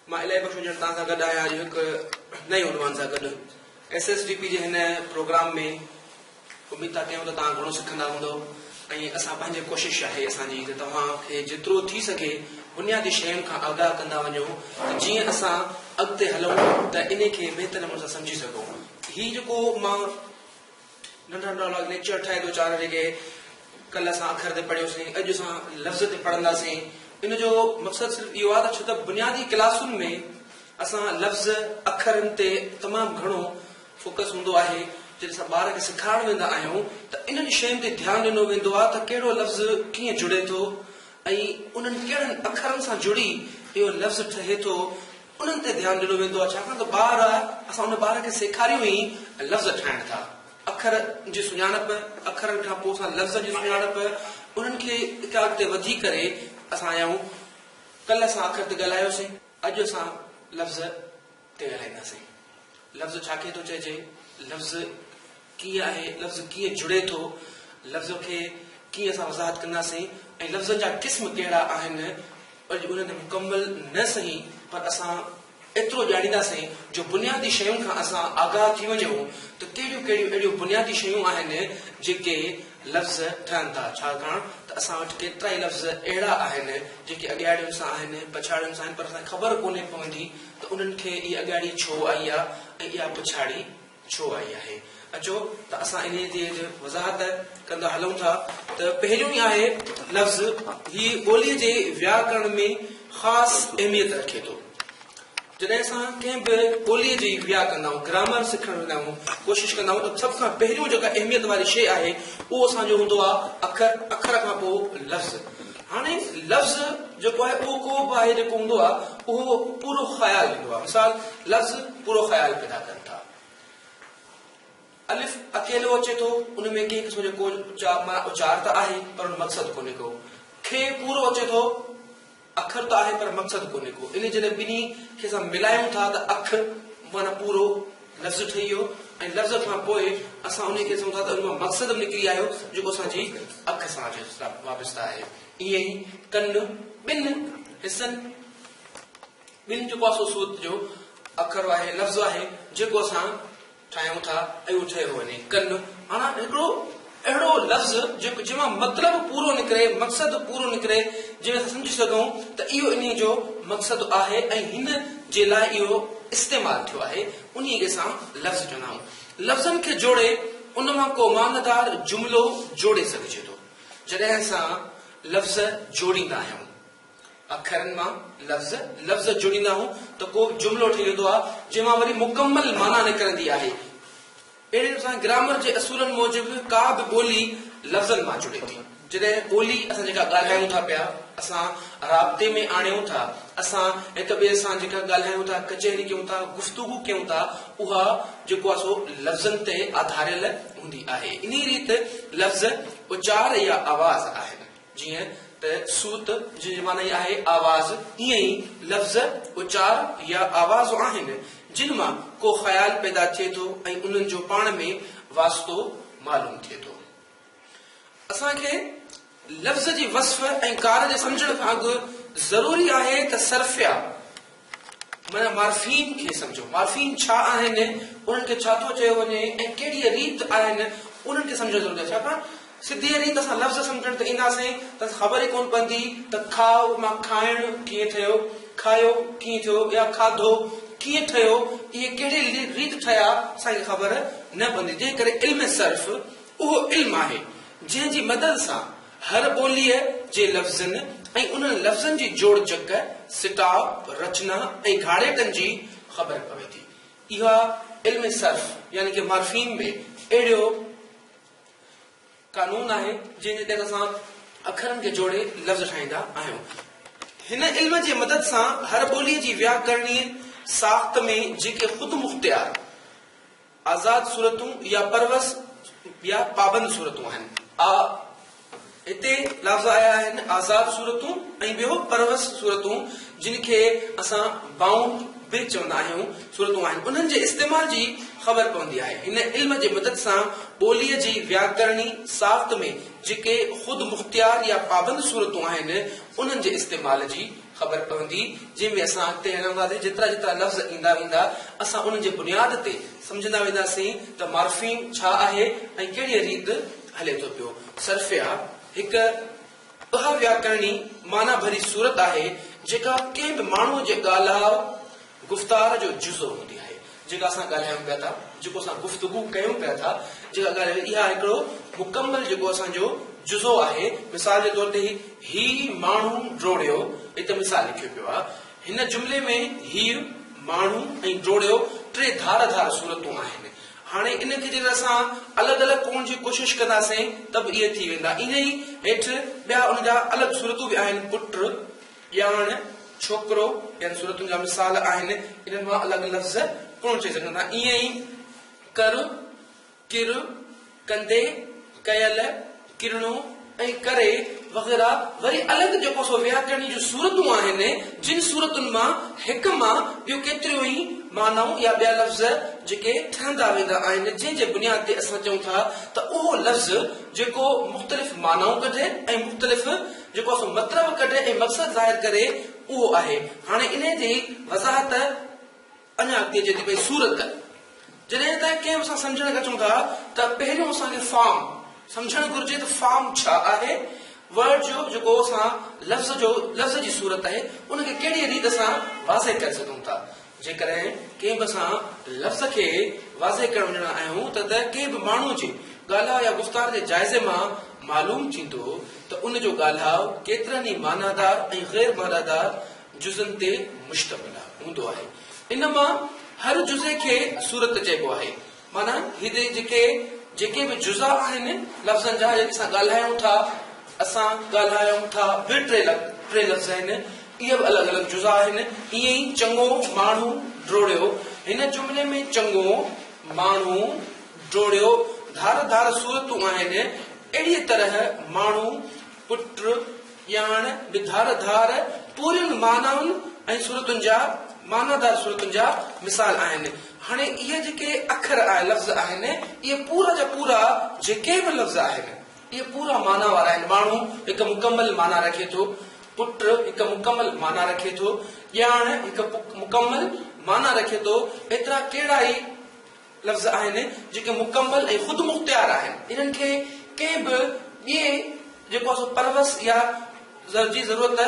مان الاهي بخش هجڻ توهان سان گڏ آهيان اڄ هڪ نئين عنوان سان گڏ ايس ايس ڊي پي جي هن پروگرام ۾ اميد ٿا ڪيون ته توهان گهڻو سکندا هوندؤ ۽ اسان پنهنجي ڪوشش آهي اسان جي ته توهان کي جيترو ٿي سگهي بنيادي شين کان آگاهه ڪندا وڃون ته جيئن اسان اڳتي هلون ته انهي کي بهتر نموني سان سمجهي سگهون هي جيڪو مان ننڍا ننڍا ليڪچر ٺاهي ٿو چاهيان جيڪي ڪلهه اسان اکر تي پڙهيوسين اڄ اسان لفظ تي پڙهنداسين ان جو مقصد صرف اهو آهي ته ڇو ته بنيادي ڪلاسن ۾ اسان لفظ اکرن تي تمام گهڻو فوڪس هوندو آهي جڏهن اسان ٻار کي سيکارڻ ويندا آهيون ته انهن شين تي ڌيان ڏنو ويندو آهي ته ڪهڙو لفظ ڪيئن جڙي ٿو ۽ انهن ڪهڙن اکرن سان جڙي اهو لفظ ٺهي ٿو انهن تي ڌيان ڏنو ويندو آهي ڇاڪاڻ ته ٻار اسان ان ٻار کي سيکاريون ئي لفظ ٺاهڻ ٿا اکر جي سڃاڻپ اکرن کان پوء اسان لفظن جي سڃاڻپ انهن کي هڪ اڳتي وڌي ڪري اسان آيا آهيون ڪلهه اسان اکر تي ڳالهايوسين اڄ اسان لفظ تي ڳالهائينداسين. لفظ ڇا کي ٿو چئجي؟ لفظ ڪيئن آهي؟ لفظ ڪيئن جڙي ٿو؟ لفظ کي ڪيئن اسان وضاحت ڪنداسين ۽ لفظن جا قسم ڪهڙا آهن؟ اڄ انهن تي مڪمل نه سهي پر اسان ايترو ڄاڻينداسين جو بنيادي شين کان اسان آگاهه ٿي وڃون ته ڪهڙيون ڪهڙيون اهڙيون بنيادي شيون آهن جيڪي لفظ ٺهن ٿا، ڇاڪاڻ ته اسان وٽ ڪيترائي لفظ اهڙا آهن جيڪي اڳياڙين سان آهن، پڇاڙين سان آهن پر اسان کي خبر ڪونهي پوندي ته انهن کي اها اڳياڙي ڇو آئي آهي ۽ اها پڇاڙي ڇو آئي آهي. اچو ته اسان انهيء جي وضاحت ڪندا هلون ٿا ته پهريون ئي آهي لفظ هي ٻوليء جي وياڪرڻ ۾ خاص اهميت رکي ٿو. جڏهن اسان ڪنهن به ٻوليء جي ويا ڪندا آهيون، گرامر سکڻ ويندا آهيون، ڪوشش ڪندا آهيون ته سڀ کان پهريون جيڪا اهميت واري شيء آهي اهو اسان جو هوندو آهي اکر، اکر کان پوء لفظ. هاڻي لفظ جيڪو آهي اهو ڪو به آهي جيڪو هوندو آهي اهو پورو خيال ڏيندو آهي. مثال لفظ پورو خيال پيدا ڪن ٿا. الف اڪيلو اچي ٿو ان ۾ ڪنهن قسم جو ڪو معنيٰ اچار ته آهي پر ان مقصد ڪونهي ڪو. کي پورو اچي ٿو. اکر ته آهي پر مقصد ڪونهي ڪو. انهي جڏهن ٻنهي کي اسان ملايون ٿا ته اک معنيٰ پورو لفظ ٺهي ويو ۽ لفظ کان پوء اسان انهي کي چئون ٿا ته ان مان مقصد به نڪري آيو جيڪو اسان جي اک سان وابسته آهي. ائين ئي ڪن ٻن حصن ٻن جيڪو آهي سو صوت جو اکر آهي لفظ آهي جيڪو اسان ٺاهيون ٿا ۽ اهو ٺهيو وڃي. ڪن معنيٰ هڪڙو اهڙو لفظ جيڪو جنهن مان مطلب پورو نڪري، مقصد پورو نڪري، جنهن ۾ اسان سمجهي سگهون ته اهو انهيء جو مقصد آهي ۽ هن جي لاء اهو استعمال ٿيو آهي، انهيء کي اسان لفظ چوندا آهيون. لفظن کي جوڙي ان مان ڪو معنيدار جملو جوڙي سگهجي ٿو. جڏهن اسان لفظ جوڙيندا آهيون. اکرن مان لفظ، لفظ جوڙيندا آهيون ته ڪو جملو ٺهي ويندو آهي، جنهن مان وري مڪمل معنيٰ نڪرندي آهي. اهڙي طرح سان گرامر جي اصولن موجب ڪا به ٻولي لفظن مان جڙي ٿي. جڏهن ٻولي اسان جيڪا ڳالهايون ٿا پيا، اسان رابطي ۾ آڻيون ٿا، اسان هڪ ٻئي سان جيڪا ڳالهايون ٿا، ڪچهري ڪيون ٿا، گفتگو ڪيون ٿا، اها جيڪو آهي سو لفظن تي آڌاريل هوندي آهي. انهيء ريت لفظ اچار يا آواز آهن. جيئن ته صوت جنهن جي معنيٰ ئي آهي آواز، ائين ئي لفظ اچار يا آواز آهن، جن مان ڪو خيال پيدا ٿئي ٿو ۽ انهن جو پاڻ ۾ واسطو معلوم ٿئي ٿو. اسان کي لفظ جي وصف ۽ ڪارج سمجهڻ کان اڳ ضروري آهي ته صرفيا معنيٰ مارفيم کي سمجهو. مارفيم ڇا آهن، انهن کي ڇا ٿو چيو وڃي ۽ ڪهڙيء ريت آهن، انهن کي سمجهڻ ضروري آهي. ڇاڪاڻ سڌيء ريت اسان لفظ سمجهڻ ته اينداسين ته خبر ئي ڪونه پوندي ته کاء مان کائڻ ڪيئن ٺهيو، کايو ڪيئن ٿيو يا کاڌو ڪيئن ٺهيو، اهي ڪهڙي ريت ٺهيا، اسان کي خبر نه پوندي. جنهن ڪري علم صرف اهو علم آهي، جنهن جي مدد سان هر ٻوليء جي لفظن ۽ انهن لفظن جي جوڙجڪ، سٽاء، رچنا ۽ گهاڙيٽن جي خبر پوي ٿي. اها علم صرف يعني ڪه مارفيم ۾ اهڙو قانون آهي، جنهن جي تحت اسان اکرن کي جوڙي لفظ ٺاهيندا آهيون. هن علم جي مدد سان هر ٻوليء جي وياڪرڻي ساخت ۾ جيڪي خودمختيار، آزاد صورتون يا پروس يا پابند صورتون آهن. آ هتي لفظ آيا آهن آزاد صورتون ۽ ٻيو پروس صورتون جن کي اسان Bound به چوندا آهيون صورتون آهن انهن جي استعمال جي خبر پوندي آهي. هن علم جي مدد سان ٻوليء جي وياڪرڻي ساخت ۾ جيڪي خود مختيار يا پابند صورتون آهن، انهن جي استعمال جي خبر پوندي، جنهن ۾ اسان اڳتي هلنداسين، جيترا جيترا لفظ ايندا ويندا، اسان انهن جي بنياد تي سمجهندا وينداسين ته مارفيم ڇا آهي ۽ ڪهڙيء ريت هلي ٿو پيو. صرفيا هڪ اها وياڪرڻي معنيٰ ڀري صورت آهي، جيڪا ڪنهن به ماڻهوء جي ڳالهاء، گفتار، جو جزو هوندي آهي. جيڪا اسان ڳالهايون پيا ٿا، جيڪو اسان گفتگو ڪيون پيا ٿا، جيڪا ڳالهه اها هڪڙو مڪمل جيڪو اسان جو جزو آهي. مثال جي طور تي هي ماڻهو ڊوڙيو، هت مثال لکيو پيو آهي. هن جملي ۾ هيء، ماڻهو ۽ ڊوڙيو ٽي ڌار ڌار صورتون آهن. هاڻي ان کي جيڪڏهن اسان الڳ الڳ ڪرڻ جي ڪوشش ڪنداسين ته به اهي ٿي ويندا. ائين ئي هيٺ ٻيا ان جا الڳ صورتون به آهن، پٽ، ڄاڻ، ڇوڪرو ٻين صورتن جا مثال آهن. انهن مان الڳ لفظ ڪونه چئي سگهون ٿا. ائين ئي ڪر، ڪر، ڪندي، ڪيل، ڪرڻو ۽ ڪري وغيره وري الڳ جيڪو سو وياڪرڻي جون صورتون آهن، جن صورتن مان هڪ مان ٻيون ڪيتريون ئي معنائون يا ٻيا لفظ جيڪي ٺهندا ويندا آهن، جنهن جي بنياد تي اسان چئون ٿا ته اهو لفظ جيڪو مختلف معنائون ڪڍي ۽ مختلف جيڪو سو مطلب ڪڍي ۽ مقصد ظاهر ڪري اهو آهي. هاڻي انهيء جي وضاحت اڃا اڳتي اچي ٿي پئي. صورت جڏهن ته ڪنهن به اسان سمجهڻ کي اچون ٿا ته پهريون اسان کي فارم سمجهڻ گهرجي ته فارم ڇا آهي؟ ورڊ جو جيڪو اسان لفظ جو لفظ جي صورت آهي ان کي ڪهڙيء ريت اسان واضح ڪري سگهون ٿا. جيڪڏهن ڪنهن به اسان لفظ کي واضح ڪرڻ وڃڻا آهيون ته ته ڪنهن به ماڻهوء جي ڳالهاء يا گفتار جي جائزي مان معلوم ٿيندو ته ان جو ڳالهاء ڪيترن ئي معنيٰ دار ۽ غير معنيٰ دار جزن تي مشتمل هوندو آهي. ان مان هر جزي کي صورت چئبو آهي. معنيٰ هتي جيڪي جيڪي به جزا آهن لفظن جا جيڪي اسان ڳالهايون ٿا، اسان ڳالهايون ٿا به ٽي لفظ آهن، اهي به الڳ الڳ جزا آهن. ائين ئي چڱو ماڻهو ڊوڙيو، هن جملي ۾ چڱو ماڻهو ڊوڙيو ڌار ڌار صورتون آهن. اهڙيء طرح ماڻهو، پٽ، ڄاڻ به ڌار ڌار پورين معنائن ۽ صورتن جا معنيٰ دار صورتن جا مثال آهن. هاڻي اهي جيڪي اکر آهن، لفظ آهن، اهي پورا جا پورا جيڪي به لفظ آهن، اهي پورا معنيٰ وارا آهن. ماڻهو هڪ مڪمل معنيٰ رکي ٿو، پٽ هڪ مڪمل معنيٰ رکي ٿو، ڄاڻ هڪ مڪمل معنيٰ رکي ٿو، ايترا ڪهڙا ئي لفظ آهن جيڪي مڪمل ۽ خودمختيار آهن. انهن کي ڪنهن به ٻئي جيڪو آهي سو پروس يا جي ضرورت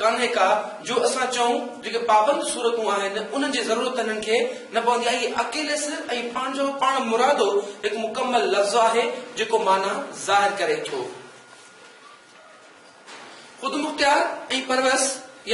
ڪانهي ڪا جو اسان چئون جيڪي پابند صورتون آهن انهن جي ضرورت انهن کي نه پوندي آهي. هي اڪيلي سر ۽ پنهنجو پاڻ مرادو هڪ مڪمل لفظ آهي جيڪو معنيٰ ظاهر ڪري ٿو. خودمختيار ۽ پروس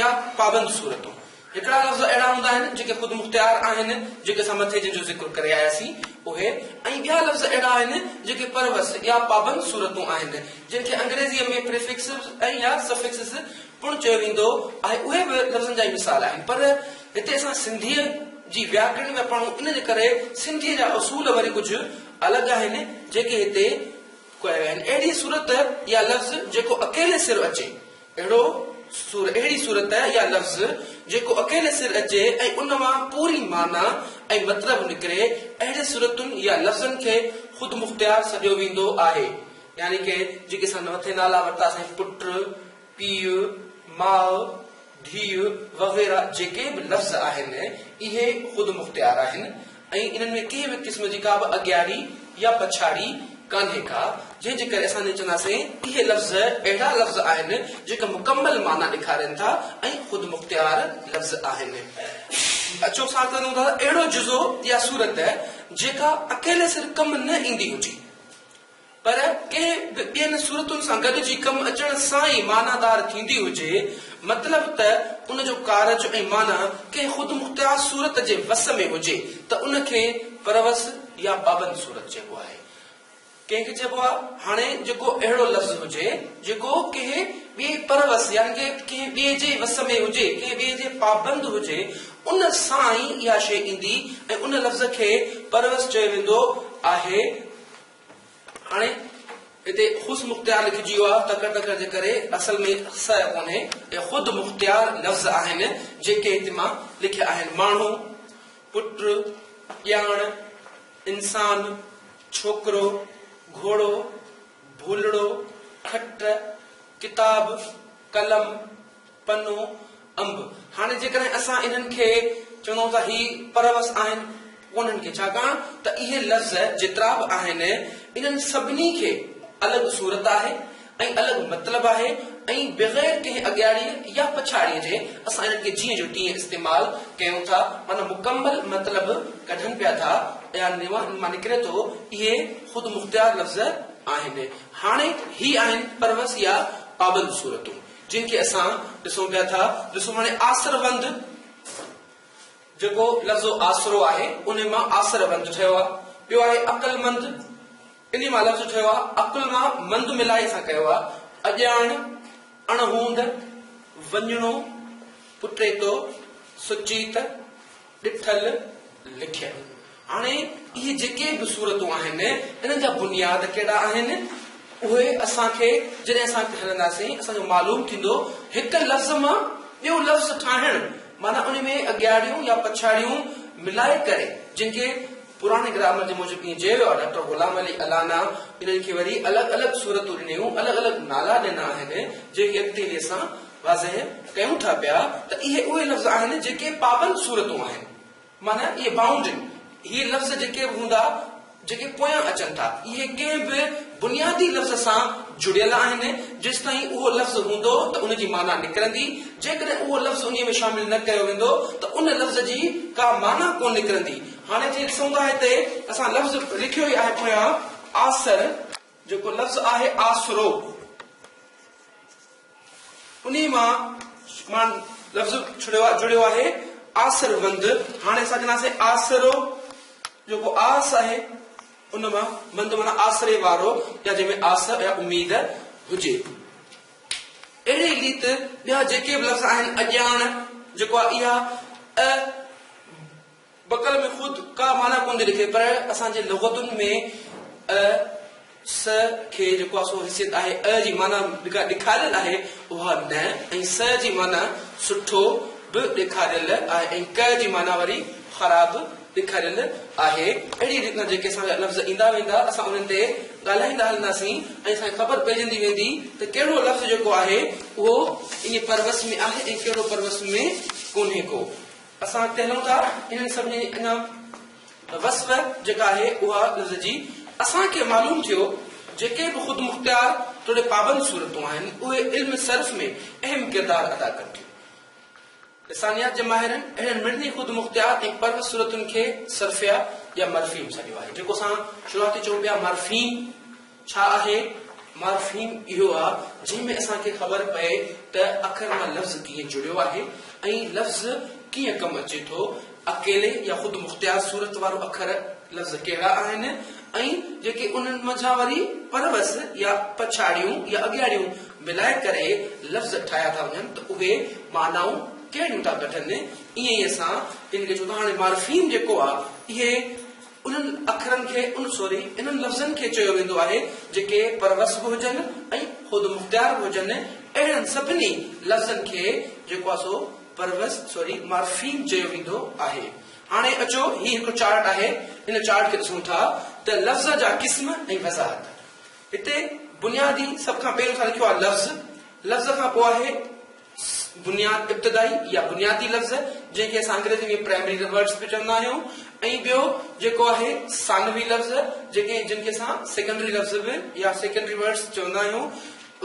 يا پابند صورتون هڪڙا لفظ اهڙا هوندا آهن جيڪي خودمختيار آهن جيڪي اسان مٿي جن جو ذڪر ڪري آياسين اهي ۽ ٻيا لفظ اهڙا آهن جيڪي پروس يا پابند صورتون آهن جن کي انگريزيء ۾ Prefixes ۽ يا Suffixes پڻ چيو ويندو آهي اهي به لفظن جا ئي مثال آهن پر هتي اسان سنڌيء جي وياڪرڻ ۾ پڙهون ان جي ڪري سنڌيء جا اصول وري ڪجهه الڳ آهن جيڪي هتي ڪيا ويا آهن. اهڙي صورت يا لفظ جيڪو اڪيلي سر اچي. اهڙو اهڙي صورت يا لفظ جيڪو اڪيلي سر اچي ۽ ان مان پوري معنيٰ ۽ مطلب نڪري، اهڙي صورتن يا لفظن کي خودمختيار سڏيو ويندو آهي. يعني ڪه جيڪي اسان مٿي نالا ورتاسين پٽ، پيء، ماء، ڌيء وغيره جيڪي به لفظ آهن اهي خودمختيار آهن ۽ انهن ۾ ڪنهن به قسم جي ڪا به اڳياڙي يا پڇاڙي ڪانهي ڪا، جنهن جي ڪري اسان چونداسين اهي لفظ اهڙا لفظ آهن جيڪي مڪمل معنيٰ ڏيکارين ٿا ۽ خودمختيار لفظ آهن. اچو اسان چون ٿا اهڙو جزو يا صورت جيڪا اڪيلي سر ڪم نه ايندي هجي. پر ڪنهن به ٻين صورتن سان گڏجي ڪم اچڻ سان ئي معنيٰ دار ٿيندي هجي، مطلب ته ان جو ڪارج ۽ معنيٰ ڪنهن خودمختيار صورت جي وس ۾ هجي ته ان کي پروس يا پابند صورت چئبو آهي. ڪنهن کي چئبو آهي؟ هاڻي جيڪو اهڙو لفظ هجي، جيڪو ڪنهن ٻئي پروس يعني ڪه ڪنهن ٻئي جي وس ۾ هجي، ڪنهن ٻئي جي پابند هجي، ان سان ئي اها شيء ايندي ۽ ان لفظ کي پروس چيو ويندو آهي. هاڻي هتي خود مختيار لکجي ويو آهي تڪڙ تڪڙ جي ڪري اصل ۾ س ڪونهي اهي خود مختيار لفظ آهن جيڪي هتي مان لکيا آهن ماڻهو، پٽ، ڄاڻ، انسان، ڇوڪرو، گهوڙو، ڀولڙو، کٽ، ڪتاب، قلم، پنو، انب. هاڻي جيڪڏهن اسان انهن کي چوندائون ته هي پروس آهن ڪونهن کي ڇاڪاڻ ته اهي لفظ جيترا به آهن انهن سڀني کي الڳ صورت آهي ۽ الڳ مطلب آهي ۽ بغير ڪنهن اڳياڙيء يا پڇاڙيء جي اسان انهن کي جيئن جو تيئن استعمال ڪيون ٿا معنيٰ مڪمل مطلب ڪڍن پيا ٿا يا انهن مان نڪري ٿو اهي خودمختيار لفظ آهن. هاڻي هي آهن پروس يا پابند صورتون جن کي اسان ڏسون پيا ٿا. ڏسو هاڻي آسروند جيڪو لفظ آسرو آهي ان مان آسروند ٺهيو آهي. ٻيو آهي عقلمند انهي مان لفظ ٺهيو آهي عقل مان مند ملائي اسان ڪيو آهي. اڄاڻ، اڻهوند، وڃڻو، پٽيتو، سچيت، ڏٺل، لکيل. هاڻي اهي جيڪي به صورتون آهن، انهن جا بنياد ڪهڙا آهن، اهي اسان کي جڏهن اسان اڳتي هلنداسين، اسان جو معلوم ٿيندو. هڪ لفظ مان ٻيو لفظ ٺاهڻ معنيٰ ان ۾ اڳياڙيون يا پڇاڙيون ملائي ڪري، جن کي پراڻي گرامر جي موجب ائين چيو ويو آهي، ڊاڪٽر غلام علي الانا انهن کي وري الڳ الڳ صورتون ڏنيون، الڳ الڳ نالا ڏنا آهن، جيڪي اڳتي هلي اسان واضح ڪيون ٿا پيا ته اهي اهي لفظ آهن جيڪي پابند صورتون آهن. معنيٰ اهي بائونڊ هي لفظ جيڪي به هوندا جيڪي پويان اچن ٿا اهي ڪنهن به بنيادي لفظ سان جڙيل آهن جيستائين اهو لفظ هوندو ته ان جي معنيٰ نڪرندي جيڪڏهن اهو لفظ انهي ۾ شامل نه ڪيو ويندو ته ان لفظ جي ڪا معنيٰ ڪونه نڪرندي هاڻي جيئن ڏسون ٿا هتي اسان لفظ لکيو ئي آهي پويان آسر جيڪو لفظ آهي آسرو انهي مان مان لفظ ڇڙيو جڙيو آهي آسروند. هاڻي اسان چونداسين آسرو جيڪو آس آهي ان مان مند معنيٰ آسري وارو يا جنهن ۾ آس يا اميد هجي. اهڙي ريت ٻيا جيڪي به لفظ آهن اڄاڻ جيڪو آهي اها ا بڪل ۾ خود ڪا معنيٰ ڪونه ٿي لکي پر اسان جي لغتن ۾ ا، س کي جيڪو آهي سو حيثيت آهي ا جي معنيٰ جيڪا ڏيکاريل آهي اها نه ۽ س جي معنيٰ سٺو به ڏيکاريل آهي ۽ ڪ جي معنيٰ وري خراب ڏيکاريل آهي. اهڙي ريت سان جيڪي اسان جا لفظ ايندا ويندا اسان انهن تي ڳالهائيندا هلنداسين ۽ اسان کي خبر پئجندي ويندي ته ڪهڙو لفظ جيڪو آهي اهو انهي پروس ۾ آهي ۽ ڪهڙو پروس ۾ ڪونهي ڪو. اسان اڳتي هلون ٿا انهن سڀني جي اڃا وصف جيڪا آهي اها لفظ جي اسان کي معلوم ٿيو جيڪي به خودمختيار توڙي پابند صورتون آهن اهي علم صرف ۾ اهم ڪردار ادا ڪن ٿيون. لسانيات جي ماهرن اهڙين مڙني خودمختيار ۽ پرو صورتن کي صرفيه يا مرفيم سڏيو آهي جيڪو اسان شروعاتي چئون پيا مرفيم ڇا آهي؟ مارفيم اهو آ جنهن ۾ اسان کي خبر پئي ته اکر مان لفظ ڪيئن جڙيو آهي ۽ لفظ ڪيئن ڪم اچي ٿو، اڪيلي يا خود مختيار صورت وارو اکر لفظ ڪهڙا آهن ۽ جيڪي انهن منجهان وري پروس يا پڇاڙيون يا اڳياڙيون ملائي ڪري لفظ ٺاهيا ٿا وڃن ته اهي معنائون ڪهڙيون ٿا ڪڍن، ائين ئي اسان ان کي چئون ٿا هاڻي مارفيم جيڪو آ اهي انهن اکرن کي ان سوري انهن لفظن کي چيو ويندو آهي جيڪي پروس به هجن ۽ خودمختيار به هجن اهڙن سڀني لفظن کي جيڪو آهي سو پروس سوري مارفيم چيو ويندو آهي. هاڻي اچو هي هڪ چارٽ آهي ان چارٽ کي ڏسون ٿا ته لفظ جا قسم ۽ وضاحت هتي بنيادي سڀ کان پهريون اسان لکيو آهي لفظ لفظ کان پوء آهي بنياد ابتدائي يا بنيادي لفظ جنهن کي اسان انگريزي ۾ پرائمري ورڊز به چوندا آهيون ۽ ٻيو جيڪو آهي ثانوي لفظ جيڪي جن کي اسان سيڪنڊري لفظ به يا سيڪنڊري ورڊز چوندا آهيون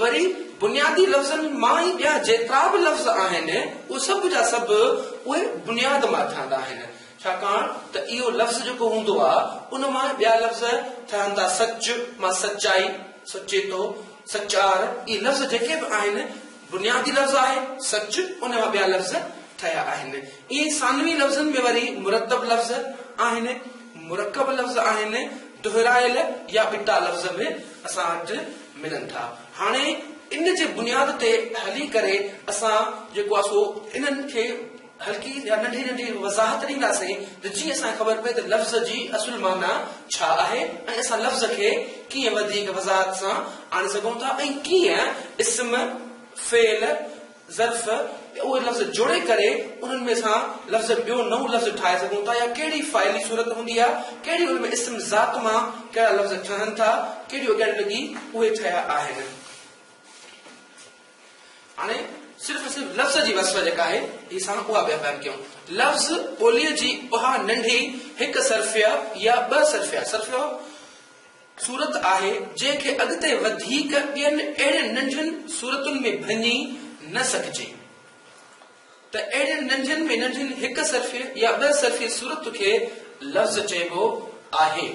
وري بنيادي لفظن مان ئي ٻيا جيترا به لفظ آهن اهي سڀ جا سڀ اهي بنياد مان ٺهندا آهن ڇاڪاڻ ته اهو لفظ جيڪو هوندو آهي ان مان ٻيا لفظ ٺهن ٿا سچ مان سچائي سچيتو سچار اهي لفظ جيڪي به آهن بنيادي لفظ آهي سچ ان مان ٻيا لفظ ٺهيا آهن. ائين ئي ثانوي لفظن ۾ وري مرتب لفظ آهن، مرڪب لفظ آهن، دهرايل يا ٻٽا لفظ به اسان وٽ ملن ٿا. هاڻي ان جي بنياد تي هلي ڪري اسان جيڪو آهي سو انهن کي هلڪي يا ننڍي ننڍي وضاحت ڏينداسين ته جيئن اسان کي خبر پئي ته لفظ جي اصل معنيٰ ڇا آهي ۽ اسان لفظ کي ڪيئن وڌيڪ وضاحت سان آڻي سگهون ٿا ۽ ڪيئن اسم، فعل، ظرف اهي لفظ جوڙي ڪري انهن ۾ اسان لفظ ٻيو نئون لفظ ٺاهي سگهون ٿا يا ڪهڙي فاعلي صورت هوندي آهي، ڪهڙي ان ۾ اسم ذات مان ڪهڙا لفظ ٺهن ٿا، ڪهڙيون اڳياڙيون لڳي اهي ٺهيا آهن. هاڻي صرف ۽ صرف لفظ جي وصف جيڪا آهي هي اسان اها پيا بيان ڪيون. لفظ ٻوليء جي اها ننڍي هڪ صرفيه يا ٻه صرفيه، صرفيه، صورت آهي، جنهن کي اڳتي وڌيڪ ٻين اهڙين ننڍين صورتن ۾ ڀڃي نه سگهجي ته اهڙين ننڍين ۾ ننڍين هڪ صرفي يا ٻه صرفي صورت کي لفظ چئبو آهي.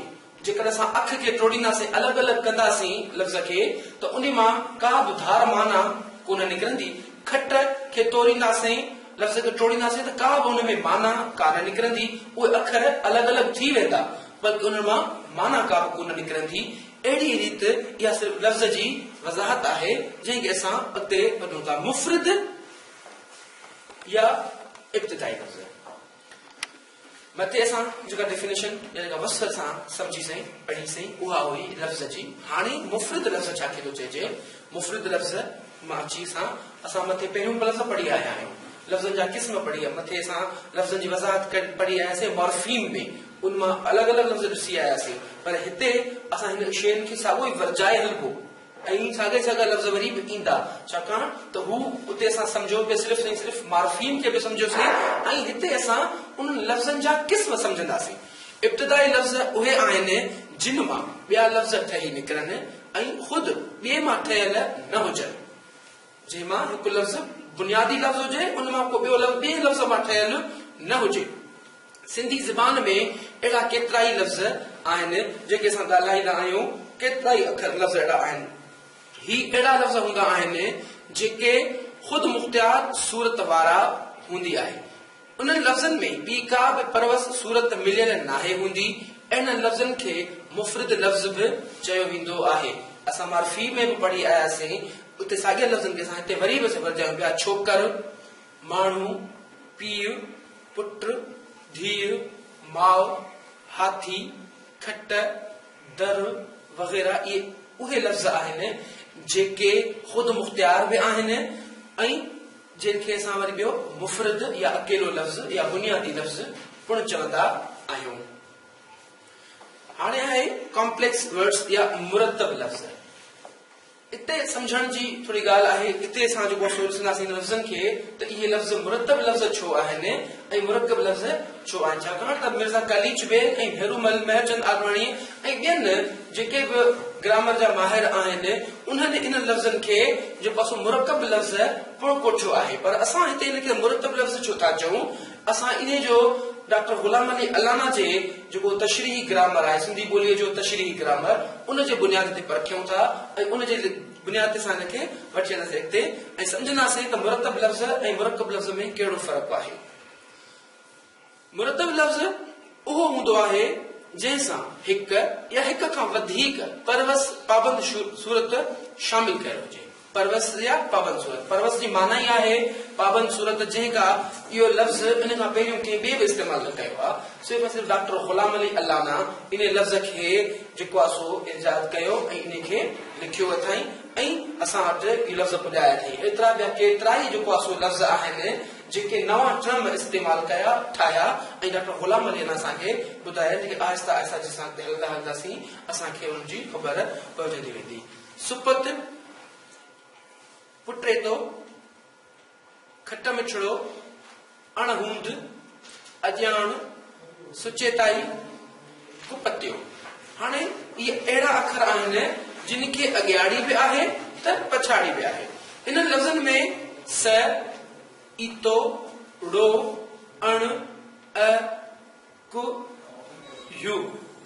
جيڪڏهن اسان اک کي ٽوڙينداسين، الڳ الڳ ڪنداسين لفظ کي ته انهي مان ڪا به ڌار معنيٰ ڪونه نڪرندي. کٽ کي تورينداسين، لفظ کي ٽوڙينداسين ته ڪا به ان ۾ معنيٰ ڪانه نڪرندي، اهي اکر الڳ الڳ ٿي ويندا، بلڪ انهن مان معنيٰ ڪا به ڪونه نڪرندي. اهڙيء ريت اها صرف لفظ جي وضاحت آهي، جنهن کي اسان اڳتي وڌون ٿا. مفرد يا ابتدائي لفظ. مٿي اسان جيڪا ڊيفينيشن يا جيڪا وصف اسان سمجهي سين، پڙهي سين، اها هئي لفظ جي. هاڻي مفرد لفظ ڇا کي ٿو چئجي؟ مفرد لفظ مان اچي اسان اسان مٿي پهريون به لفظ پڙهي آيا آهيون. لفظن جا قسم پڙهي مٿي اسان لفظن جي وضاحت پڙهي آياسين مارفيم ۾ ان مان الڳ الڳ لفظ ڏسي آياسين پر هتي اسان هن شين کي ساڳيو ئي ورجائي هلبو. ۽ ساڳيا ساڳيا لفظ وري به ايندا، ڇاڪاڻ ته هو اتي اسان سمجهيو پئي صرف ۽ صرف مارفيم کي به سمجهيوسين ۽ هتي اسان انهن لفظن جا قسم سمجهنداسين. ابتدائي لفظ اهي آهن جن مان ٻيا لفظ ٺهي نڪرن ۽ خود ٻئي مان ٺهيل نه هجن. جنهن مان هڪ لفظ بنيادي لفظ هجي ان مان ڪو ٻيو لفظ ٻئي لفظ مان ٺهيل نه هجي. سنڌي زبان ۾ اهڙا ڪيترائي لفظ آهن، جيڪي اسان ڳالهائيندا آهيون، ڪيترائي اکر لفظ اهڙا آهن. هي اهڙا لفظ هوندا آهن، جيڪي خود مختيار صورت وارا هوندي آهي. انهن لفظن ۾ ٻي ڪا به پروس صورت مليل ناهي هوندي. اهڙن لفظن کي مفرد لفظ به چيو ويندو آهي. اسان معرفي ۾ به پڙهي آياسين، اتي ساڳين لفظن کي اسان هتي وري به ورجايون پيا، ڇوڪر، ماڻهو، پيء، پٽ، ڌيء، ماء، هاٿي، کٽ، در وغيره اهي اهي لفظ آهن جيڪي خود مختيار به آهن ۽ جن کي اسان وري ٻيو مفرد يا اڪيلو لفظ يا بنيادي لفظ پڻ چوندا آهيون. هاڻي آهي ڪامپليڪس ورڊس يا مرتب لفظ. اتي سمجهڻ جي ٿوري ڳالهه آهي، اتي اسان جيڪو سو ڏسنداسين انهن لفظن کي ته اهي لفظ مرتب لفظ ڇو آهن ۽ مرڪب لفظ ڇو آهن ڇاڪاڻ ته مرزا قليچ بيگ ۽ ڀيرومل مهرچند آڏواڻي ۽ ٻين جيڪي به گرامر جا ماهر آهن انهن انهن لفظن کي جيڪو آهي سو مرڪب لفظ پڻ ڪوٺيو آهي پر اسان هتي ان کي مرتب لفظ ڇو ٿا چئون اسان انهي جو ڊاڪٽر غلام علي الانا جي جيڪو تشريحي گرامر آهي، سنڌي ٻوليء جو تشريحي گرامر، ان جي بنياد تي پرکيون ٿا ۽ ان جي بنياد تي اسان هن کي وٺي هلنداسين اڳتي ۽ سمجهنداسين ته مرتب لفظ ۽ مرڪب لفظ ۾ ڪهڙو فرق آهي. مرتب لفظ اهو هوندو آهي جنهن سان هڪ يا هڪ کان وڌيڪ پروس پابند صورت شامل ڪيل هجي. پروس يا پابند صورت، پروس جي معنيٰ ئي آهي پابند صورت جنهن کا اهو لفظ ان کان پهريون ڪنهن ٻئي به استعمال نه ڪيو آهي. صرف ۽ صرف ڊاڪٽر غلام علي الانا انهي لفظ کي جيڪو آهي سو ايجاد ڪيو ۽ انهي کي لکيو اٿائين ۽ اسان وٽ اهي لفظ پڄايا اٿائين. ايترا ٻيا ڪيترائي جيڪو آهي سو لفظ آهن جيڪي نوان ٽرم استعمال ڪيا، ٺاهيا ۽ ڊاڪٽر غلام علي الانا اسان کي ٻڌايا جيڪي آهستي آهستي جيسين اڳتي هلندا هلنداسين اسان کي انهن جي خبر پئجندي ويندي. سپت، پٽريتو، کٽ مٺڙو، اڻ هوند، اڄاڻ، سچيتائي، ڪپتيو. هاڻي اهي اهڙا اکر آهن جن کي اڳياڙي به آهي ته پڇاڙي به آهي. انهن لفظن ۾ س، ايتو، ڙو، اڻ، ا، ڪ، يو،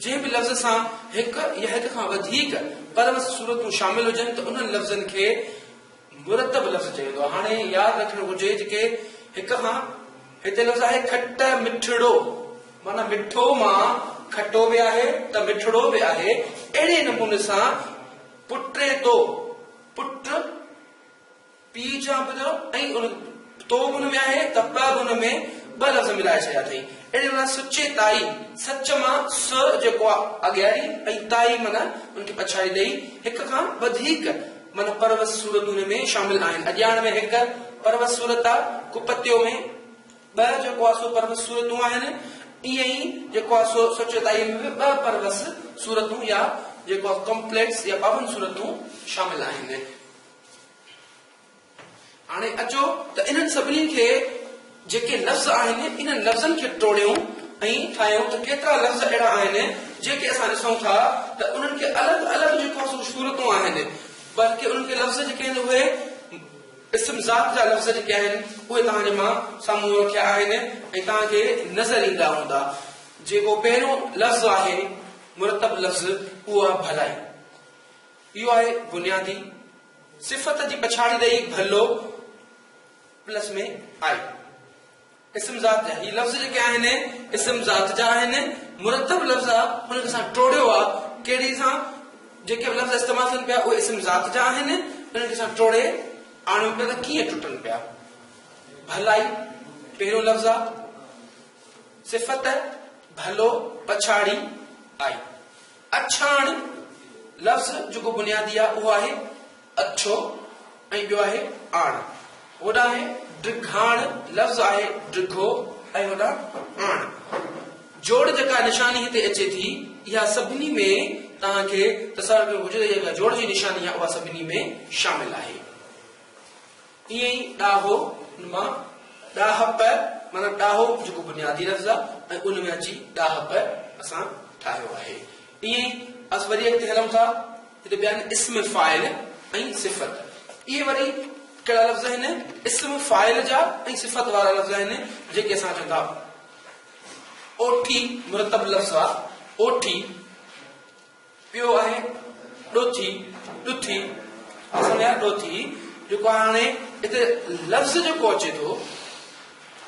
جنهن به لفظ سان هڪ يا هڪ کان وڌيڪ پروس صورتون شامل هجن ته انهن لفظن کي مرتب لفظ چيو ويندو آهي. هاڻي ياد رکڻ گهرجي جيڪي هڪ کان هتي لفظ آهي کٽ مٺڙو معنيٰ مٺو مان کٽو به آهي ته مٺڙو به آهي اهڙي نموني سان پٽي تو پٽ پيء چوان پيو ته ۽ ان تو به ان ۾ آهي ته پ به ان ۾ ٻه لفظ ملائي ڇڏيا اٿئي. اهڙي نموني سچي تائي، سچ مان س جيڪو آهي اڳياڙي ۽ تائي معنيٰ ان کي پڇاڙي ڏئي هڪ کان وڌيڪ معنيٰ پروس صورتون ان ۾ شامل آهن. اڄاڻ ۾ هڪ، پروس صورت آ، ڪپتيو ۾ ٻه جيڪو آ سو پروس صورتون آهن، ائين ئي جيڪو آ سو سچيتائيء ۾ به ٻه پروس صورتون يا جيڪو آ ڪمپليڪس يا پابند صورتون شامل آهن. هاڻي اچو ته انهن سڀني کي جيڪي لفظ آهن انهن لفظن کي ٽوڙيون ۽ ٺاهيون ته ڪيترا لفظ اهڙا آهن جيڪي اسان ڏسون ٿا ته انهن کي الڳ الڳ جيڪو آهي سو صورتون آهن بلڪه انهن کي لفظ جيڪي آهن اهي اسم ذات جا لفظ جيڪي آهن اهي توهان جي مان سامهون رکيا آهن ۽ توهان کي نظر ايندا هوندا. جيڪو پهريون لفظ آهي مرتب لفظ اهو آهي ڀلائي. اهو آهي بنيادي صفت جي پڇاڙي ڏئي ڀلو پلس ۾ آئي. اسم ذات جا هي لفظ جيڪي آهن اسم ذات جا آهن مرتب لفظ آ ان کي اسان ٽوڙيو آ ڪهڙي سان جيڪي به لفظ استعمال ٿين پيا اهي اسم ذات جا آهن انهن کي اسان ٽوڙي آڻيون پيا ته ڪيئن ٽٽن پيا. ڀلائي پهريون لفظ آ صفت ڀلو پڇاڙي آئي. اڇاڻ لفظ جيڪو بنيادي آهي اهو آهي اڇو ۽ ٻيو آهي آڻ. هوڏانهن ڊگهاڻ لفظ آهي ڊگهو ۽ هوڏانهن آڻ. جوڙ جيڪا نشاني هتي اچي ٿي اها سڀني ۾ توهان کي تصور ڪرڻ گهرجي ته جيڪا جوڙ جي نشاني آهي اها سڀني ۾ شامل آهي. ائين ئي ڏاهو مان ڏاهپ معنيٰ ڏاهو جيڪو بنيادي لفظ آهي ۽ ان ۾ اچي ڏاهپ اسان ٺاهيو آهي. ائين ئي اسان وري اڳتي هلون ٿا هتي ٻيا آهن اسم فاعل ۽ صفت. اهي وري ڪهڙا لفظ آهن؟ اسم فاعل جا ۽ صفت وارا لفظ آهن جيڪي اسان چون ٿا اوٺي مرتب لفظ آهي اوٺي. ٻيو آهي ڏوٿي، ڏٿي، اصل ۾ آهي ڏوٿي، جيڪو هاڻي هتي لفظ جيڪو اچي ٿو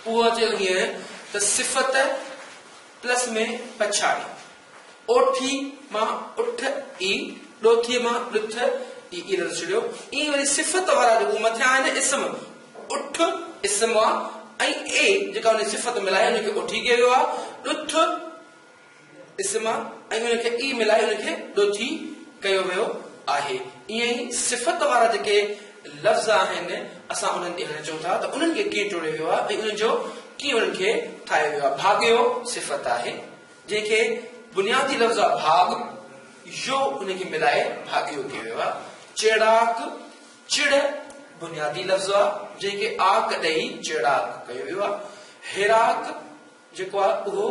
اهو اچي ٿو هيئن ته صفت پلس ۾ پڇاڙي. اوٺي مان اٺ ئي، ڏوٿي مان ڏٿ ئي اهي لفظ ڇڏيو. ائين وري صفت وارا جيڪو مٿيان آهن اسم، اٺ اسم آ ۽ اي جيڪا ان جي صفت ملائي ان کي اوٺي ڪيو ويو آ. ڏٿ اسم ۽ ان کي ئي ملائي ان کي ڏوٿي ڪيو ويو آهي. ائين ئي صفت وارا جيڪي لفظ آهن اسان انهن تي هاڻي چئون ٿا ته انهن کي ڪيئن ٽوڙيو ويو آهي ۽ انهن جو ڪيئن انهن کي ٺاهيو ويو آهي. ڀاڳيو صفت آهي جنهن کي بنيادي لفظ آهي ڀاڳ يو ان کي ملائي ڀاڳيو ڪيو ويو آهي. چيڙاڪ چڙ بنيادي لفظ آهي جنهن کي آڪ ڏئي چيڙاڪ ڪيو ويو آهي. هيراڪ جيڪو آهي اهو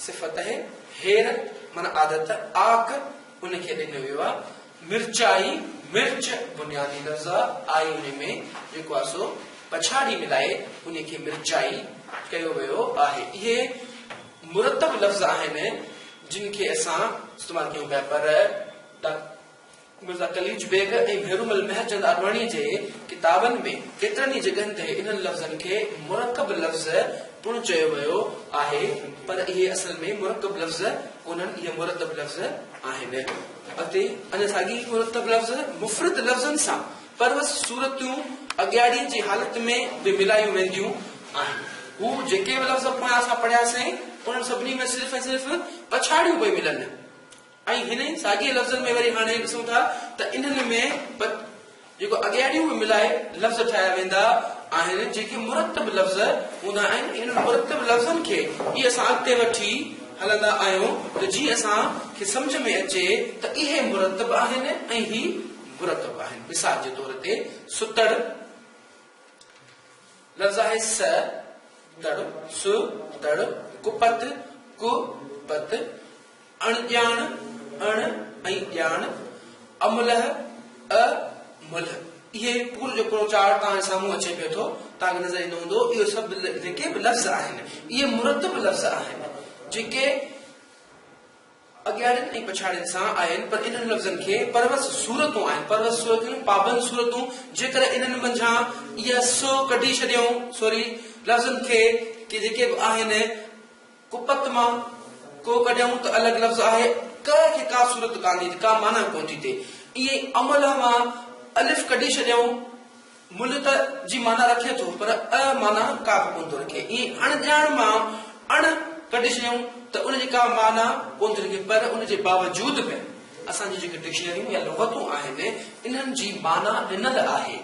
صفت آهي، هير معنيٰ عادت، آڪ ان کي ڏنو ويو آهي، مرچائي، مرچ بنيادي لفظ آهي، آئي ان ۾ جيڪو آهي سو پڇاڙي ملائي ان کي مرچائي ڪيو ويو آهي. اهي مرتب لفظ آهن جن کي اسان استعمال ڪيون پيا پر مرزا قليچ بيگ ۽ ڀيرومل مهرچند آڏواڻيء جي ڪتابن ۾ ڪيترن ئي جڳهن تي انهن لفظن کي مرڪب لفظ پڻ چيو ويو آهي، پر اهي اصل ۾ مرڪب لفظ ڪونهن، اهي مرتب لفظ آهن. اڳتي اڃا ساڳي ئي مرتب لفظ مفرد لفظن سان پروس صورتون اڳياڙيء جي حالت ۾ به ملايون وينديون آهن. هو جيڪي به لفظ پويان اسان پڙهياسين، انهن سڀني ۾ صرف ۽ صرف پڇاڙيون پيون ملن. ۽ هن ئي ساڳئي لفظن ۾ وري هاڻي ڏسون ٿا ته انهن ۾ جيڪو اڳياڙيون به ملائي لفظ ٺاهيا ويندا آهن جيڪي مرتب لفظ هوندا آهن ۽ انهن مرتب لفظن کي ئي اسان اڳتي وٺي هلندا آهيون ته جيئن اسان کي سمجهه ۾ اچي ته اهي مرتب آهن ۽ هي مرڪب آهن. مثال جي طور تي ستڙ لفظ آهي س تڙ، س تڙ، ڪپت، ڪ پت، اڻڄاڻ، اڻ ۽ ڄاڻ، املهه، ا ملهه. اهي پورو جو پورو چارٽ توهان جي سامهون اچي پيو ٿو، توهان کي نظر ايندو هوندو، اهي سڀ جيڪي به لفظ آهن، اهي مرتب لفظ آهن، جيڪي اڳياڙين ۽ پڇاڙين سان آهن، پر انهن لفظن کي پروس صورتون آهن، پروس صورتون پابند صورتون، جيڪڏهن انهن منجهان اها س ڪڍي ڇڏيون، سوري، لفظن کي ڪي جيڪي به آهن، ڪپت مان ڪو ڪڍيائون ته الڳ لفظ آهي، ڪ کي ڪا صورت ڪانه ٿي، ڪا معنيٰ ڪونه ٿي ٿئي. ائين ئي املهه مان الف ڪڍي ڇڏيائون، ملهه ته جي معنيٰ رکي ٿو پر ا معنيٰ ڪا به ڪونه ٿو رکي. ائين ئي اڻڄاڻ مان اڻ ڪڍي ڇڏيائون ته ان جي ڪا معنيٰ ڪونه ٿي رکي پر ان جي باوجود به اسان جون جيڪي ڊڪشنريون يا لغتون آهن انهن جي معنيٰ ڏنل آهي.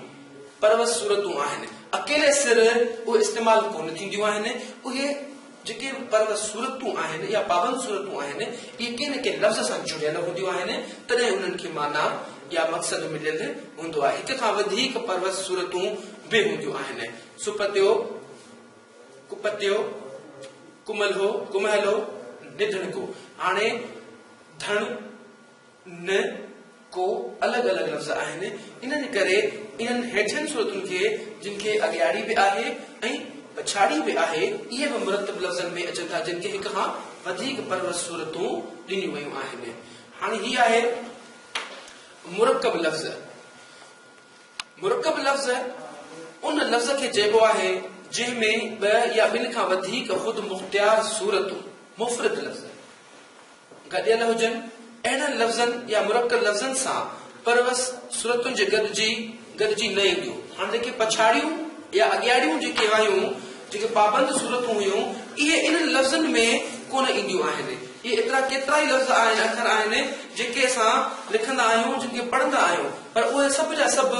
پروس صورتون آهن. اڪيلي سر اهي استعمال ڪونه ٿينديون آهن. اهي جيڪي به پروس صورتون آهن يا پابند صورتون آهن، اهي ڪنهن نه ڪنهن لفظ سان جڙيل هونديون آهن، تڏهن انهن کي معنيٰ يا مقصد مليل هوندو آهي. هڪ کان وڌيڪ پروس صورتون به هونديون آهن. سپتيو، ڪپتيو، ڪملهو، ڪمهلو، نڌڻڪو. هاڻي ڌڻ، نه، ڪو الڳ الڳ لفظ آهن، انهن ڪري انهن هيٺين صورتن کي جن کي اڳياڙي به آهي ۽ پڇاڙي به آهي، اهي به مرتب لفظن ۾ اچن ٿا، جن کي هڪ کان وڌيڪ پروس صورتون ڏنيون ويون آهن. هاڻي هي آهي مرڪب لفظ. مرڪب لفظ ان لفظ کي چئبو آهي، جنهن ۾ ٻه يا ٻن کان وڌيڪ خودمختيار صورتون، مفرد لفظ، گڏيل هجن، اهڙن لفظن يا مرڪب لفظن سان پروس صورتن جي گڏجي گڏجي نه اينديون. هاڻ جيڪي پڇاڙيون يا اڳياڙيون جيڪي آيون، جيڪي پابند صورتون هيون، اهي انهن لفظن ۾ ڪونه اينديون آهن. اهي ايترا ڪيترائي لفظ آهن، اکر آهن، جيڪي اسان لکندا آهيون، جن کي پڙهندا آهيون، پر اهي سڀ جا سڀ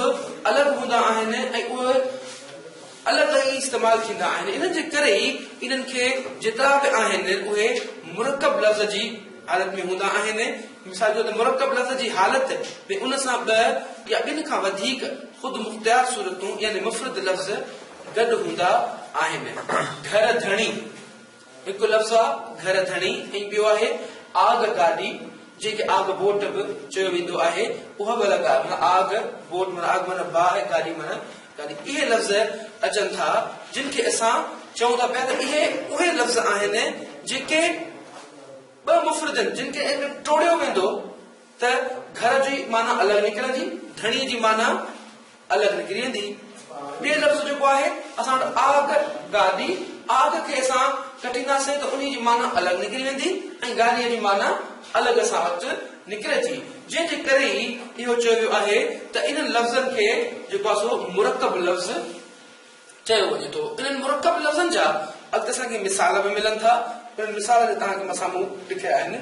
الڳ هوندا آهن ۽ اهي الڳ ئي استعمال ٿيندا آهن، انهن جي ڪري ئي انهن کي جيترا به آهن اهي مرڪب لفظ جي حالت ۾ هوندا آهن. مثال طور ته مرڪب لفظ جي حالت ۾ ان سان ٻه يا ٻن کان وڌيڪ خود مختيار صورتون يعني مفرد لفظ گڏ هوندا آهن. گهر ڌڻي. هڪ لفظ آ گهر ڌڻي ۽ ٻيو آهي آگ گاڏي جنهن کي آگ بوٽ به چيو ويندو آهي اها به الڳ آهي معنيٰ آگ بوٽ معنيٰ آگ معنيٰ باهه گاڏي معنيٰ گاڏي اهي لفظ اچن ٿا جن کي اسان چئون ٿا پيا ته اهي اهي لفظ آهن جيڪي ٻه مفردن جن کي ٽوڙيو ويندو ته گهر جي معنيٰ الڳ نڪرندي ڌڻي جي معنيٰ الڳ نڪري ويندي. ٻئي لفظ جيڪو آهي اسان وٽ آگ، گاڏي، آگ کي اسان ڪٽينداسين ته انهي جي معنيٰ الڳ نڪري ويندي ۽ گاڏيء جي معنيٰ الڳ اسان وٽ نڪري ٿي. جنهن جي ڪري ئي اهو چيو ويو آهي ته انهن لفظن کي جيڪو آهي سو مرڪب لفظ چيو وڃي ٿو. انهن مرڪب لفظن جا اڳتي اسان کي مثال به ملن ٿا. انهن مثالن جا توهان کي مان سامهون لکيا آهن.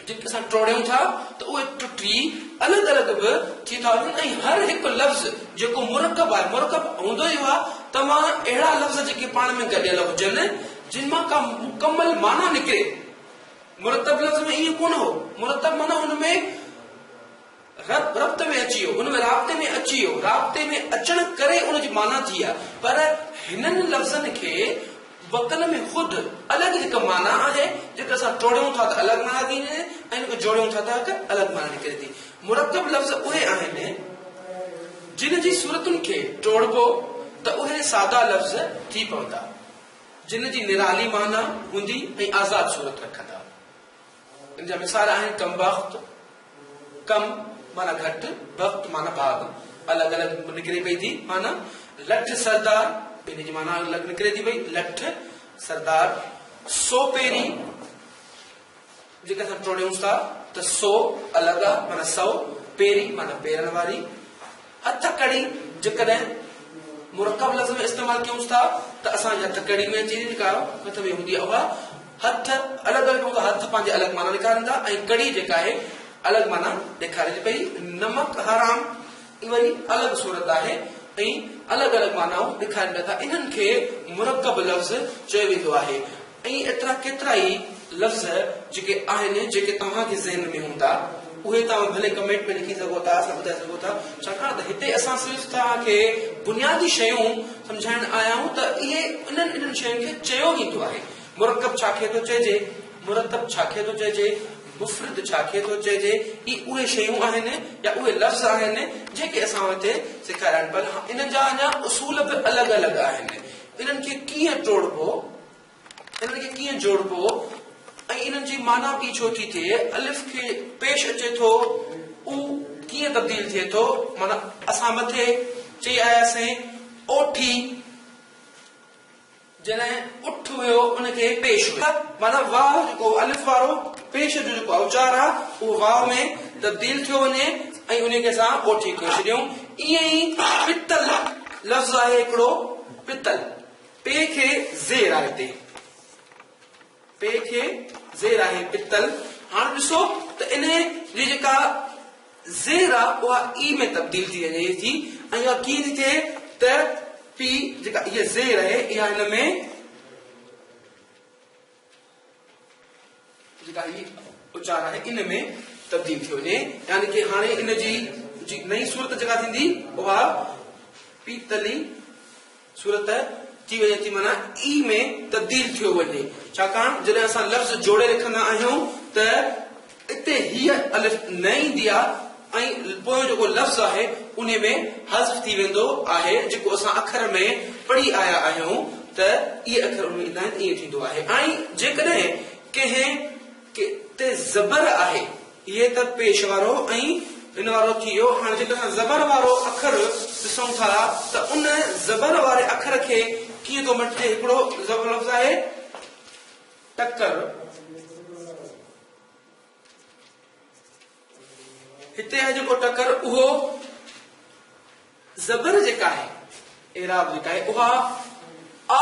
جن کي اسان ٽوڙيون ٿا ته اهي ٽٽي الڳ الڳ به ٿي ٿا وڃن ۽ هر هڪ لفظ جيڪو مرڪب آهي، مرڪب هوندو ئي اهو آهي ته مان اهڙا لفظ جيڪي پاڻ ۾ گڏيل هجن جن مان ڪا مڪمل معنيٰ نڪري. مرتب لفظ ۾ ائين ڪونه هو. مرتب معنيٰ ان ۾ رب ربط ۾ اچي ويو، ان ۾ رابطي ۾ اچي ويو، رابطي ۾ اچڻ ڪري ان جي معنيٰ ٿي آهي، پر هنن لفظن کي وڪن ۾ خود الڳ هڪ معنيٰ آهي، جيڪا اسان ٽوڙيون ٿا ته الڳ معنيٰ ٿي وڃي ۽ ان کي جوڙيون ٿا ته هڪ الڳ معنيٰ نڪري ٿي. مرڪب لفظ اهي آهن، جن جي صورتن کي ٽوڙبو ته اهي سادا لفظ ٿي پوندا، جن جي نرالي معنيٰ هوندي ۽ آزاد صورت رکندا. ان جا مثال آهن ڪمبخت، ڪم معنيٰ گهٽ، بخت معنيٰ ڀاڳ، الڳ الڳ نڪري پئي ٿي معنيٰ، لٺ سردار، ٻنهي جي معنيٰ الڳ نڪري ٿي پئي، لٺ سردار، سو پيري، جيڪا اسان ٽوڙيون ٿا ته سو الڳ آ معنيٰ سو، پيري معنيٰ پيرن واري، هٿ ڪڙي جيڪڏهن مرڪب لفظ ۾ استعمال ڪيون ٿا ته اسان جي هٿ ڪڙي ۾ اچي ٿي جيڪا هٿ ۾ هوندي آهي اها هٿ الڳ الڳ هوندا هٿ پنهنجي الڳ معنيٰ ڏيکارين ٿا ۽ ڪڙي جيڪا آهي الڳ معنيٰ ڏيکاري ٿي پئي نمڪ حرام وري الڳ صورت آهي ۽ الڳ الڳ معنائون ڏيکارين پيا ٿا انهن کي مرڪب لفظ چيو ويندو آهي ۽ ايترا ڪيترائي لفظ جيڪي آهن جيڪي توهان جي ذهن ۾ هوندا اهي توهان ڀلي ڪمينٽ ۾ لکي سگهو ٿا اسان ٻڌائي سگهو ٿا ڇاڪاڻ ته هتي اسان صرف توهان کي بنيادي شيون سمجهائڻ آيا آهيون ته اهي انهن انهن شين کي چيو ويندو آهي مرڪب ڇا کي ٿو چئجي مرتب ڇا کي ٿو چئجي مفرد ڇا کي ٿو چئجي هي اهي شيون آهن يا اهي لفظ آهن جيڪي اسان هتي سيکاريا آهن پر انهن جا اڃا اصول به الڳ الڳ آهن انهن کي ڪيئن ٽوڙبو انهن کي ڪيئن جوڙبو ۽ انهن جي معنيٰ ٻي ڇو ٿي ٿئي؟ الف کي پيش اچي ٿو، او ڪيئن تبديل ٿئي ٿو؟ معنيٰ اسان مٿي چئي آياسين اوٺي جڏهن اٺ هيو ان کي پيش هيو. معنيٰ واو جيڪو الف وارو پيش جو جيڪو اوچار آهي اهو واو ۾ تبديل ٿيو وڃي ۽ انهي کي اسان اوٺي ڪري ڇڏيون. ائين ئي پتل لفظ آهي هڪڙو پتل. پي کي زير آهي هتي پي کي زير آهي پتل هاڻ ڏسو ته انهي جي جيڪا زير آ اها اي ۾ تبديل ٿي وڃي ٿي ۽ اها ڪيئن ٿي ٿئي ته پي جيڪا هيء زير آهي اها هن ۾ جيڪا هي اچار آهي ان ۾ تبديل ٿيو وڃي يعني ڪي هاڻي ان جي جي نئين صورت جيڪا ٿيندي اها پيتلي صورت ٿي وڃي ٿي معنيٰ اي ۾ تبديل ٿيو وڃي ڇاڪاڻ جڏهن اسان لفظ جوڙي لکندا آهيون ته اتي هيء الف نه ايندي آهي ۽ پويون جيڪو لفظ آهي انهي ۾ حذف ٿي ويندو آهي جيڪو اسان اکر ۾ پڙهي آيا آهيون ته اهي اکر ان ۾ ايندا آهن ته ائين ٿيندو آهي ۽ جيڪڏهن ڪنهن تي زبر آهي اهي ته پيش وارو ۽ ان وارو ٿي ويو هاڻي جيڪڏهن اسان زبر وارو اکر ڏسون ٿا ته ان زبر واري اکر کي ڪيئن ٿو مٽجي هڪڙو لفظ آهي ٽڪر هتي آهي جيڪو ٽڪر اهو زبر جيڪا آهي اعراب جيڪا آهي اها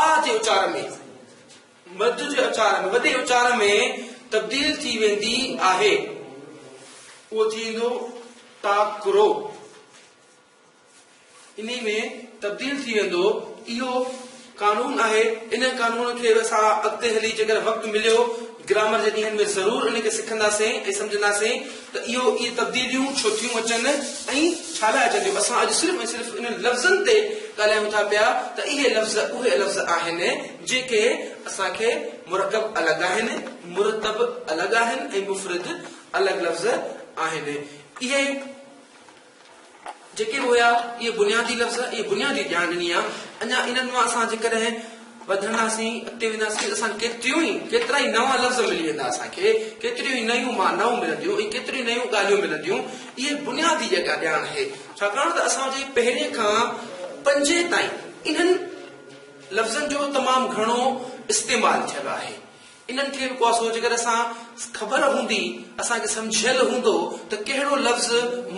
آ جي اچار ۾ مد جي اچار ۾ وڏي اچار ۾ تبديل ٿي ويندي آهي اهو ٿيندو ٽاڪرو انهي ۾ تبديل ٿي ويندو. اهو قانون آهي. ان قانون کي به اسان اڳتي هلي جيڪڏهن وقت مليو گرامر جي ڏينهن ۾ ضرور ان کي سکنداسين ۽ سمجهنداسين ته اهو اهي تبديليون ڇو ٿيون اچن ۽ ڇا لاء اچن ٿيون. اسان اڄ صرف ۽ صرف انهن لفظن تي ڳالهايون ٿا پيا ته اهي لفظ اهي لفظ آهن جيڪي اسان کي مرڪب الڳ آهن، مرتب الڳ آهن ۽ مفرد الڳ لفظ آهن. اهي. جيڪي به هيا اهي بنيادي لفظ اهي بنيادي ڄاڻ ڏني آ اڃا انهن مان اسان جيڪڏهن وڌنداسين اڳتي وينداسين ته اسان کي ڪيتريون ئي ڪيترا ئي نوان لفظ ملي ويندا اسان کي ڪيتريون ئي نيون معنائون ملنديون ۽ ڪيتريون ئي نيون ڳالهيون ملنديون اهي بنيادي جيڪا ڄاڻ آهي ڇاڪاڻ ته اسان جي پهرين کان پنجين تائين انهن لفظن جو تمام گهڻو استعمال ٿيل آهي انهن کي به ڪو سو جيڪڏهن اسان خبر هوندي، اسان کي سمجهيل هوندو ته ڪهڙو لفظ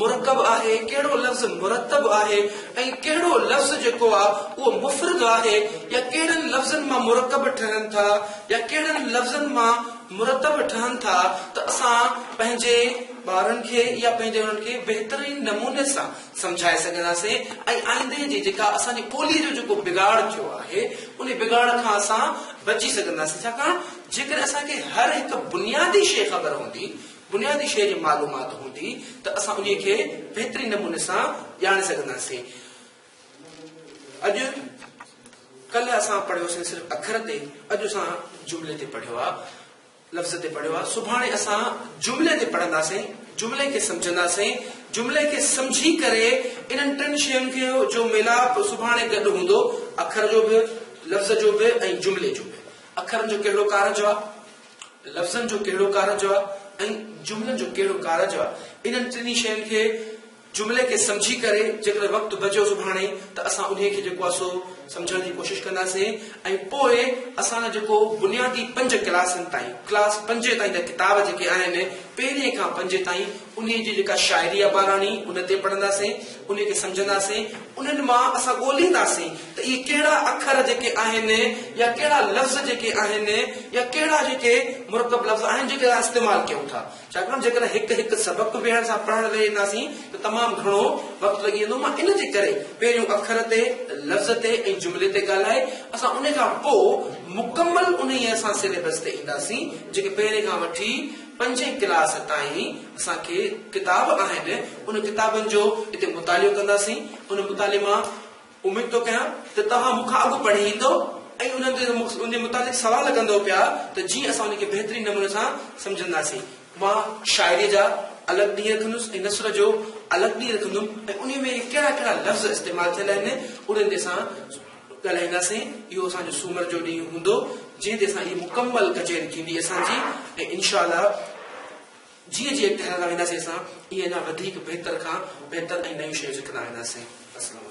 مرڪب آهي، ڪهڙو لفظ مرتب آهي ۽ ڪهڙو لفظ جيڪو آ اهو مفرد آهي يا ڪهڙن لفظن مان مرڪب ٺهن ٿا يا ڪهڙن لفظن مان مرتب ٺهن ٿا ته اسان پنهنجي ٻارن کي يا پنهنجي انهن کي بهترين نموني سان سمجهائي سگهنداسين ۽ آئندي جي جيڪا اسان جي ٻوليء جو جيڪو بگاڙ ٿيو آهي انهي بگاڙ کان اسان بچي سگهنداسين ڇاڪاڻ جيڪڏهن اسان کي هر هڪ بنيادي شيء خبر هوندي بنيادي شيء جي معلومات هوندي ته اسان انهي کي بهترين نموني سان ڄاڻي سگهنداسين اڄ ڪلهه اسان پڙهيوسين صرف اکر تي اڄ اسان جملي تي پڙهيو آهي لفظ تي پڙهيو آهي، سڀاڻي اسان جملي تي پڙهنداسين، جملي کي سمجهنداسين، جملي کي سمجهي ڪري انهن ٽن شين کي جو ميلاپ سڀاڻي گڏ هوندو، اکر جو به، لفظ جو به ۽ جملي جو به. اکرن جو ڪهڙو ڪارج آهي، لفظن جو ڪهڙو ڪارج آهي ۽ جملن جو ڪهڙو ڪارج آهي، انهن ٽنهي شين کي جملي کي سمجهي ڪري جيڪڏهن وقت بچيو سڀاڻي ته اسان انهي کي جيڪو آهي سو سمجهڻ جي ڪوشش ڪنداسين ۽ پوء اسان جا جيڪو بنيادي پنج ڪلاسن تائين ڪلاس پنجين تائين جا ڪتاب جيڪي آهن پهرين کان پنجين تائين انهي جي جيڪا شاعري آهي ٻاراڻي ان تي پڙهنداسين انهي کي سمجهنداسين انهن مان اسان ڳولينداسين ته اهي ڪهڙا اکر جيڪي آهن يا ڪهڙا لفظ جيڪي آهن يا ڪهڙا جيڪي مرڪب لفظ آهن جيڪي اسان استعمال ڪيون ٿا ڇاڪاڻ جيڪڏهن هڪ هڪ سبق ويهڻ سان پڙهڻ ويهي وينداسين ته تمام گهڻو وقت لڳي ويندو. مان ان جي ڪري پهريون اکر تي، لفظ تي ۽ جملي تي ڳالهائي اسان ان کان پوء مڪمل انهيء اسان سليبس تي اينداسين جيڪي پهرين کان وٺي پنجين ڪلاس تائين اسان کي ڪتاب آهن ان ڪتابن جو اتي مطالعو ڪنداسين ان مطالعي مان اميد ٿو ڪيان ته توهان مون کان اڳ پڙهي ايندؤ ۽ انهن تي ان جي متعلق سوال ڪندؤ پيا ته جيئن اسان ان کي بهترين نموني سان سمجهنداسين. مان شاعريء جا الڳ ڏينهن رکندس ۽ نثر جو الڳ ڏينهن رکندم ۽ انهي ۾ ڪهڙا ڪهڙا لفظ استعمال ٿيل آهن انهن تي اسان ڳالهائينداسين. اهو اسان جو سومر جو ڏينهن هوندو جنهن تي اسان هي مڪمل ڪچهري ٿيندي اسان جي ۽ انشاء الله جيئن جيئن اڳتي هلندا وينداسين اسان ايئن اڃا وڌيڪ بهتر کان بهتر ۽ نيون شيون سکندا وينداسين. السلام عليڪم.